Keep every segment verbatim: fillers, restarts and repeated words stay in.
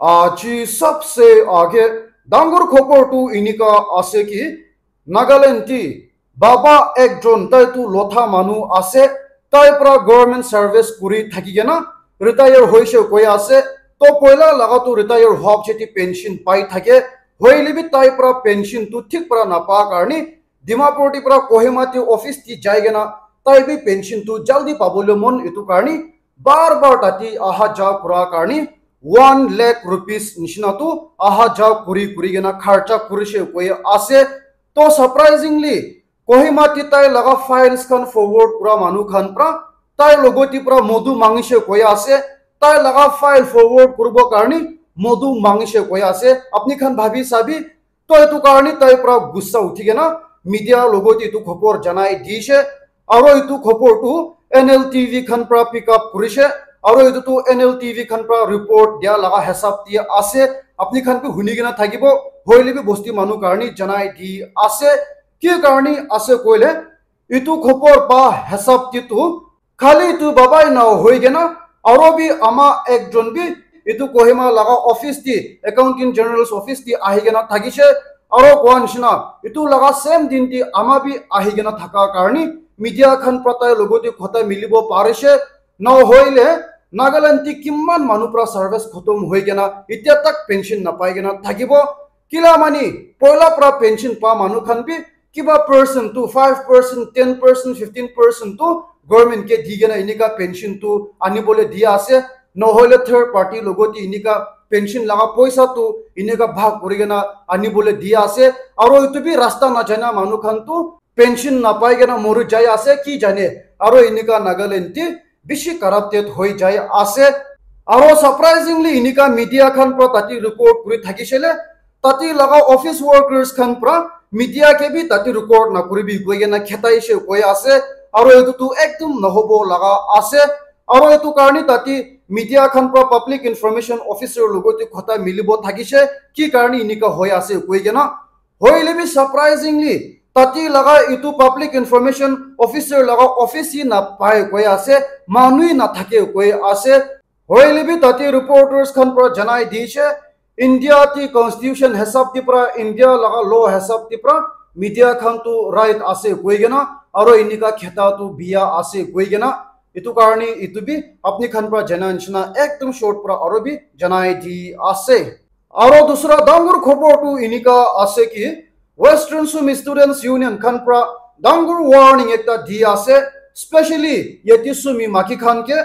Aji sabse aage dangor khobor tu enika ase ki Nagaland ti baba ekjon tai tu lotha manu ase, tai pra government service kuri thaki kena retire hoise koi ase. To poila laga tu retire hua piche ti pension pai thake, hoile bi tai pra pension tu thik pra napa karni Dimapur ti pra Kohima ti office ti jai kena tai bi pension tu jaldi pabole mon, etu karni bar bar tati aha ja kura karni one lakh rupees nishina tu aha ja kuri kuri kena kharcha kurise koi ase. To surprisingly Kohima ti tai laga files khan forward kura manu khan pra tai logo ti pra modu mangise koi ase. Tai laga file forward kuribo karni modu mangise koi ase. Apni khan bhabi sabi, to etu karni tai pra gussa uthi kena media logo ti etu khobor janai dise. Aro etu khobor tu N L T V khan pra pick up kurise. Aro etu tu N L T V khan pra report dia laga hisab ti ase. Apni khan bi huni kena thakibo, hoile bi bosti manu karni janai di ase. Ki karni ase koile, etu khobor pa hisab ti tu khali etu babai na hoi kena aro bi ama ekjon bi etu Kohima laga office ti, Accountant General's office ti ahi kena thakise. Aro koa nishina etu laga same din ti ama bi ahi kena thaka karni media khan pra tai logo ti khota milibo parise. Na hoile Nagaland ti kiman manu pra service khotom hoi kena itia tak pension napai kena thakibo. Kila mani poila pra pension pa manu khan bi kiba percent tu five percent, ten percent, fifteen percent tu government ke di kena enika pension tu anibole dia ase. Nohoile third party logo ti enika pension laga poisa tu enika bhag kuri kena anibole dia ase. Aro etu bi rasta na jana manu khan tu pension napai kena mori jai ase ki jane. Aro enika Nagaland ti bishi corrupted hoi jai ase. Aro surprisingly enika media khan pra tati record kuri thakisele, tati laga office workers khan pra media ke bi tati record na kuribi koi kena khetaise koi ase. Aro etu tu ekdum nahobo laga ase. Aro etu karni tati media khan pra public information officer logo ti khota milibo thakise, ki karni enika hoi ase koi kena. Hoile bi surprisingly tati laga etu public information officer laga office hi napai koi ase, manu hi nathake koi ase. Hoile bi tati reporters khan pra janai dise, India ti constitution hisab ti pra, India laga law hisab ti pra media khan tu right ase koi kena, aro enika kheta tu bia ase koi kena. Etu karni etu bi apni khan pra jana nishina ekdum short pra aro bi janai di ase. Aro dusra dangor khobor tu enika ase ki Western Sumi Students Union khan pra dangor warning ekta di ase, specially yate Sumi maki khan ke.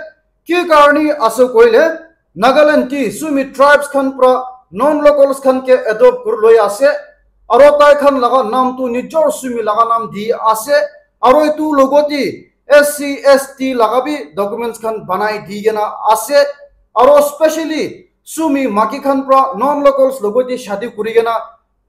Ki karni ase koile, Nagaland ti Sumi tribes khan pra non locals khan ke adopt kuri loi ase, aro tai khan laga nam tu nijor Sumi laga nam di ase, aro etu logo ti S C S T laga bi documents khan banai di kena ase, aro specially Sumi maki khan pra non locals logo ti shadi kuri kena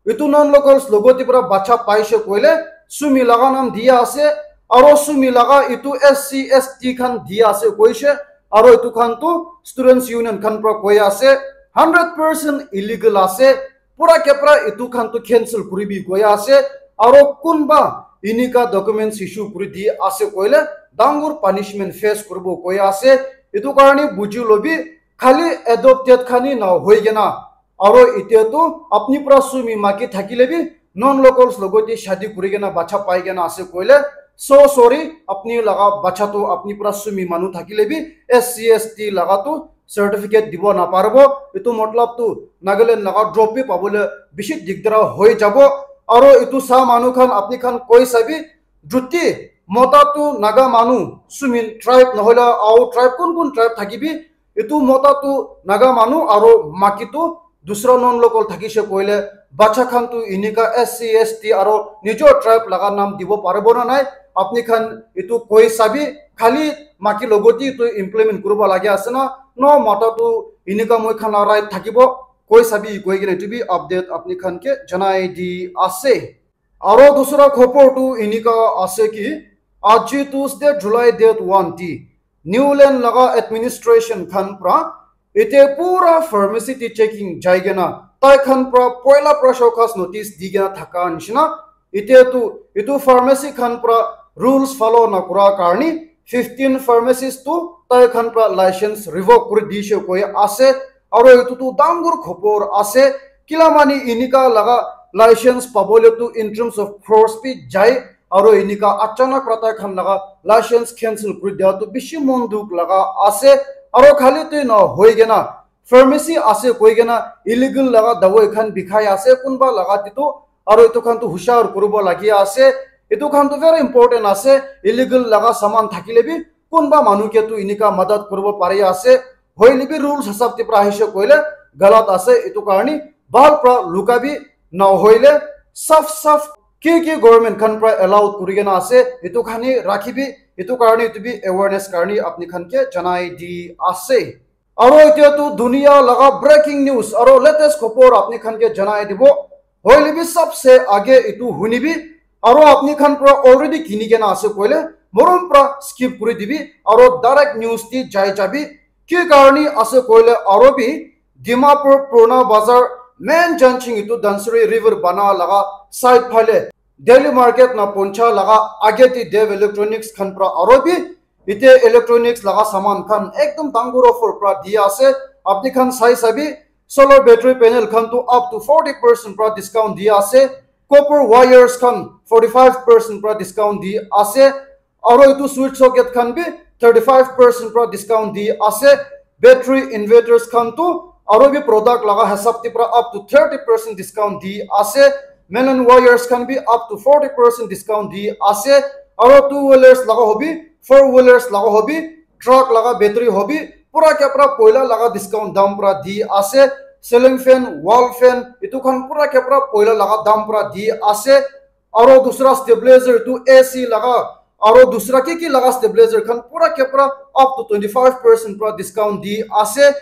etu non locals logo ti pra bacha paise koile Sumi laga nam dia ase, aro Sumi laga etu S C S T khan dia ase koise, aro etu khan tu Students Union khan pra koi ase, hundred percent illegal ase, pura kepra etu khan tu cancel kuribi koi ase, aro kunba enika documents issue kuri di ase koile dangor punishment face kuribo koi ase. Etu karni buji lobi, khali adopted khan hi na hoi kena, aro etia tu apni pra Sumi maki thakile bi non locals logo ti shadi kuri kena bacha pai kena ase koile, so sorry, apni laga bacha tu apni pra Sumi manu thakile bi S C S T laga tu certificate dibo naparibo. Etu matlab tu Nagaland laga drop bi pabole bishi digdara hoi jabo. Aro etu sa manu khan apni khan koi sabi, juti mota tu Naga manu Sumi tribe nohoile Ao tribe kun kun tribe thakibi, etu mota tu Naga manu aro maki tu dusra non local thakise koile, bacha khan tu enika S C S T aro nijor tribe laga nam dibo paribo na nai? Apni khan etu koi sabi, khali maki logo ti etu implement kuribo lage ase na, no mota tu enika moi khan la right thakibo, koi sabi koi kena etu bi update apni khan ke janai di ase. Aro dusra khobor tu enika ase ki, aji Tuesday, July date one ti Newland laga administration khan pra ite pura pharmacy ti checking jai kena tai khan pra poila pra show cause notice di kena thaka nishina. Ite tu etu pharmacy khan pra rules follow na kura karni fifteen pharmacies tu tai khan pra license revoke kuri dishe koi ase. Aro etu tu dangor khobor ase, kila mani enika laga license pabole tu in terms of cost bi jai, aro enika achanak pra tai khan laga license cancel kuri dia tu bishi mon dukh laga ase. Aro khali tu na hoi kena pharmacy ase koi kena illegal laga dawai khan bikhai ase kunba laga te tu, aro etu khan tu hushar kuribo lagi ase. Etu khan tu very important ase, illegal laga saman thakile bi kunba manu ke tu enika madat kuribo pari ase. Hoile bi rules hisab te pra ahise koile galat ase. Etu karni bhal pra luka bi, na hoile saf saf ki ki government khan pra allowed kuri kena ase, etu khan hi rakhi bi. Etu karni etu bi awareness karni apni khan ke janai di ase. Aro etia tu dunia laga breaking news aro latest khobor apni khan ke janai dibo. Hoile bi sabse age etu hunibi, aro apni khan pra already kini kena ase koile morom pra skip kuri dibi aro direct news te jai jabi. Ki karni ase koile aro bi Dimapur Purana Bazar main junction etu Dhansiri River bana laga side phale Delhi market na poncha laga age te Dev Electronics khan pra aro bi ite electronics laga saman khan ekdom dangor offer pra di ase. Apni khan sai sabi, solar battery panel khan tu up to forty percent pra discount di ase. Copper wires khan forty five percent pra discount di ase. Aro etu switch socket khan bi thirty five percent pra discount di ase. Battery inverters khan tu aro bi product laga hisab te pra up to thirty percent discount di ase. Melon wires khan bi up to forty percent discount di ase. Aro two wheelers laga hobi, four wheelers laga hobi, truck laga battery hobi, pura ke pura poila laga discount dam pra di ase. Ceiling fan, wall fan, etu khan pura ke pura poila laga dam pra di ase. Aro dusra stabilizer tu A C laga, aro dusra ki ki laga stabilizer khan pura ke pura up to twenty five percent pra discount di ase.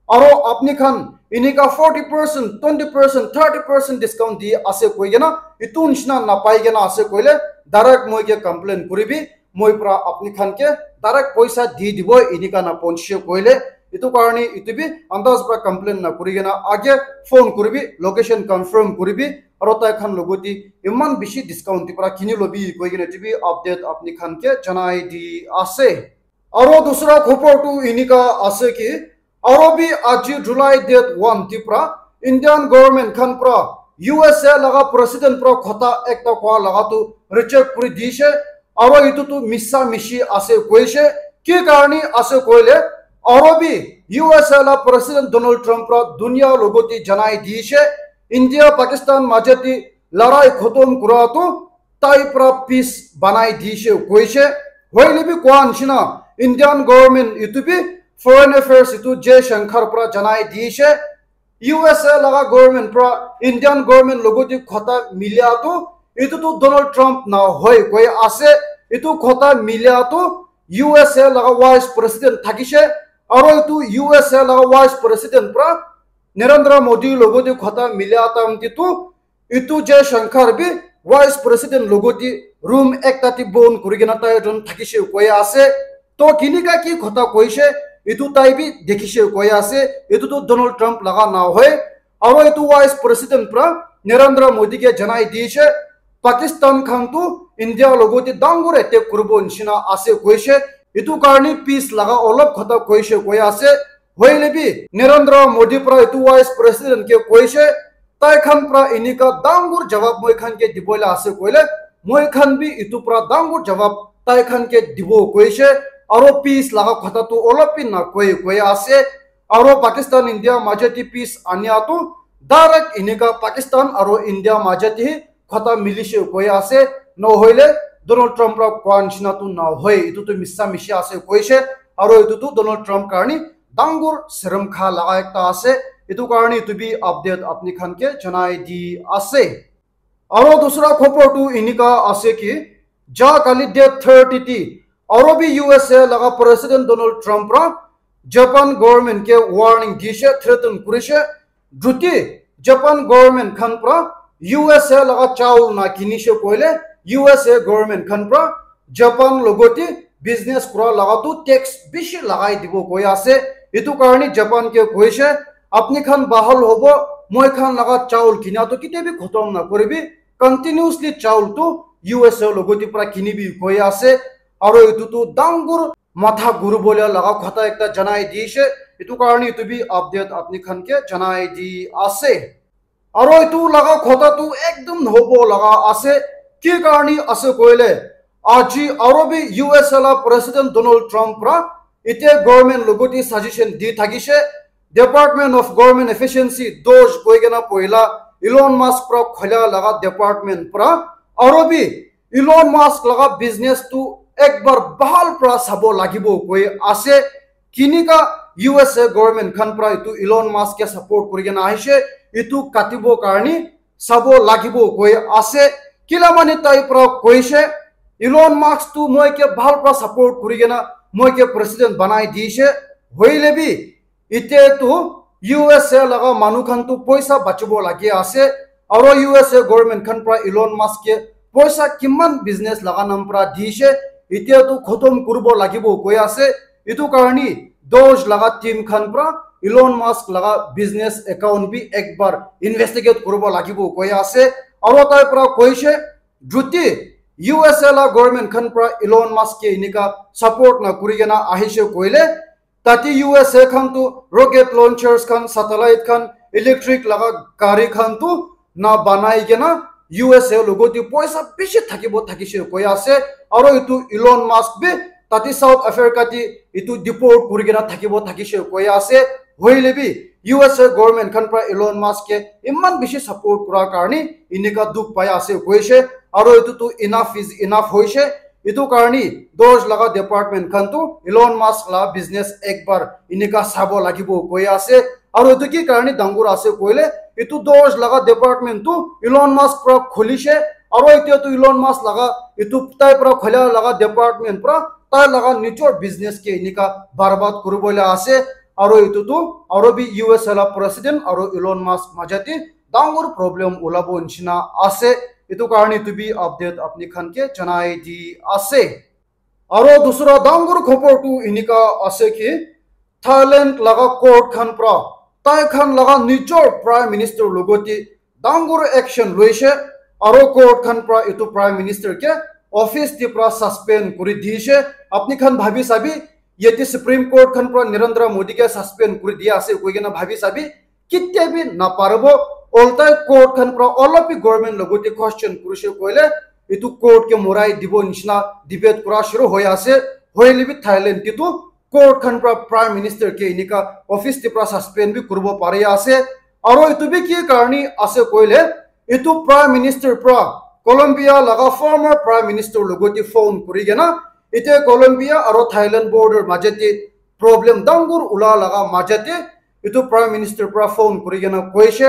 Aro apni khan enika forty percent, twenty percent, thirty percent discount di ase koi kena etu nishina napai kena ase koile direct moi ke complain kuribi, moi pra apni khan ke direct poisa di dibo. Enika na ponche koile etu karni etu bi andaz pra complain na kuri kena age phone kuribi, location confirm kuribi, aro tai khan logote iman bishi discount di pra kini lobi koi kena etu bi update apni khan ke janai di ase. Aro dusra khobor tu enika ase ki, aro bi aji July date one te pra Indian government khan pra U S A laga president pra khota ekta koa laga tu reject kuri dishe. Aro etu tu misa mishi ase koishe. Ki karni ase koile, aro bi U S A la president Donald Trump pra dunia logote janai dishe, India Pakistan majati larai khotom kura tu tai pra peace banai dishe koishe. Hoile bi koa nishina Indian government etu bi foreign affairs etu Jaishankar pra janai dishe, U S A laga government pra Indian government logote khota milia tu etu tu Donald Trump na hoi koi ase. Etu khota milia tu U S A laga vice president thakishe, aro etu U S A laga vice president pra Narendra Modi logote khota milia time te tu etu Jaishankar bi vice president logote room ekta te bon kuri kena tai jon thakishe koi ase. To kinika ki khota koishe, etu tai bi dekhishe koi ase. Etu tu Donald Trump laga na hoi. Aro etu vice president pra Narendra Modi ke janai dishe, Pakistan khan tu India logote dangor attack kuribo nishina ase koishe. Etu karni peace laga olop khota koishe koi ase. Hoile bi Narendra Modi pra etu vice president ke koishe, tai khan pra enika dangor jawab moi khan ke dibo la ase koile, moi khan bi etu pra dangor jawab tai khan ke dibo koishe. Aro peace laga khota tu olop bi na koi koi ase. Aro Pakistan India majati peace ania tu direct enika Pakistan aro India majati hi khota milishe koi ase, nohoile Donald Trump pra koa nishina tu nohoi, etu tu misa mishi ase koishe, aro etu tu Donald Trump karni dangor seram kha laga ekta ase, etu karni etu bi update apni khan ke janai di ase. Aro dusra khobor tu enika ase ki, ja kali date thirty ti, aro bi U S A laga President Donald Trump pra Japan government ke warning dishe, threaten kurishe, juti Japan government khan pra U S A laga chawl na kinishe koile, U S A government khan pra Japan logote business kura laga tu tax bishi lagai dibo koi ase. Etu karni Japan ke koishe, apni khan bahal hobo, moi khan laga chawl kina tu ketia bi khotom na kuribi, continuously chawl tu U S A logote pra kinibi koi ase. Aro etu tu dangor matha guru bole laga khota ekta janai dishe. Etu karni etu bi update apni khan ke janai di ase. Aro etu laga khota tu ekdum hobo laga ase. Ki karni ase koile, aji aro bi U S A la President Donald Trump pra ite government logoti suggestion di thakishe, Department of Government Efficiency, DOGE koi kena poila Elon Musk pra khola laga department pra aro bi Elon Musk laga business tu ekbar bahal pra sabo lagibo koi ase. Kinika U S A government khan pra itu Elon Musk ke support kuri kena ahishe, itu katibo karni sabo lagibo koi ase. Kila mane tai pra koishe, Elon Musk tu moi ke bahal pra support kuri kena moi ke president banai dishe. Hoile bi ite tu U S A laga manu khan tu poisa bachibo lagi ase. Aro U S A government khan pra Elon Musk ke poisa kiman business laga nam pra dishe, ite tu khotom kuribo lagibo koi ase. Itu karni DOGE laga team khan pra Elon Musk laga business account bi ekbar investigate kuribo lagibo koi ase. Aro tai pra koishe, juti U S A la government khan pra Elon Musk ke inika support na kuri kena ahishe koile, tate U S A khan tu rocket launchers khan, satellite khan, electric laga gari khan tu na banai kena U S A logoti poisa bishi thakibo thakishe koi ase. Aro itu Elon Musk bi tate South Africa ti itu deport kuri kena thakibo thakishe koi ase. Hoile bi U S A government khan pra Elon Musk ke iman bishi support kura karni inika dukh pai ase koishe. Aro itu tu enough is enough hoishe. Itu karni DOGE laga department khan tu Elon Musk la business ekbar inika sabo lagibo koi ase. Aro itu ki karni dangur ase koile, itu DOGE laga department tu Elon Musk pra khulishe. Aro itya tu Elon Musk laga itu tai pra khula laga department pra tai laga nijor business ke inika barbad kuribole ase. Aro itu tu aro bi U S A la president aro Elon Musk majati dangur problem ulabo nishina ase. Itu karni itu bi update apni khan ke janai di ase. Aro dusra dangur khobor tu inika ase ki Thailand laga court khan pra tai khan laga nijor prime minister logoti dangur action loishe. Aro court khan pra itu prime minister ke office ti pra suspend kuri dishe. Apni khan bhabi sabi, yate Supreme Court khan pra Narendra Modi ke suspend kuri dia ase koi kena bhabi sabi, kitia bi naparibo. Oltai court khan pra olop bi government logoti question kurishe koile, itu court ke morai dibo nishina debate kura shuru hoi ase. Hoile bi Thailand ti tu court khan pra prime minister ke inika office ti pra suspend bi kuribo pari ase. Aro itu bi ki karni ase koile, itu prime minister pra Colombia laga former prime minister logoti phone kuri kena, ite Colombia aro Thailand border majati problem dangur ula laga majati itu prime minister pra phone kuri kena koishe,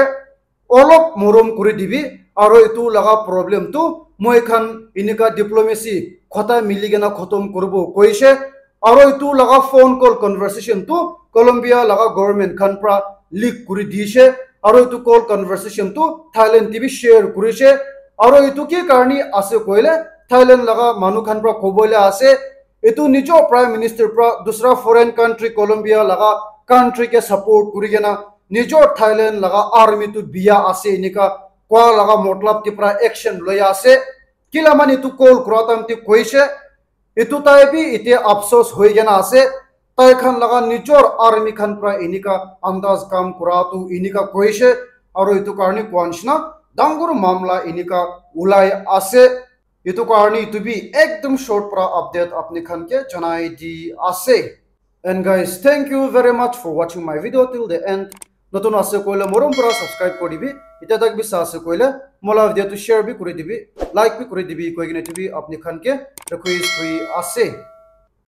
olop morom kuri dibi, aro itu laga problem tu moi khan inika diplomacy khota mili kena khotom kuribo koishe. Aro itu laga phone call conversation tu Colombia laga government khan pra leak kuri dishe. Aro itu call conversation tu Thailand ti bi share kurishe. Aro itu ki karni ase koile, Thailand laga manu khan pra kobole ase, itu nijor prime minister pra dusra foreign country Colombia laga country ke support kuri kena nijor Thailand laga army tu biya ase inika koa laga matlab ti pra action loi ase. Kila mane itu call kura time ti koishe, itu tai bi ite afsos hoi kena ase. Tai khan laga nijor army khan pra inika andaz kam kura tu inika koishe, aro itu karni koa nishina dangur mamla inika ulai ase. Itu karni itu bi ekdum short pra update apni khan ke janai di ase. And guys, thank you very much for watching my video till the end. Notun ase koile morom pra subscribe kuri dibi. Itya tak bi sa ase koile mola video tu share bi kuri dibi, like bi kuri dibi koi kena itu bi apni khan ke request kuri ase.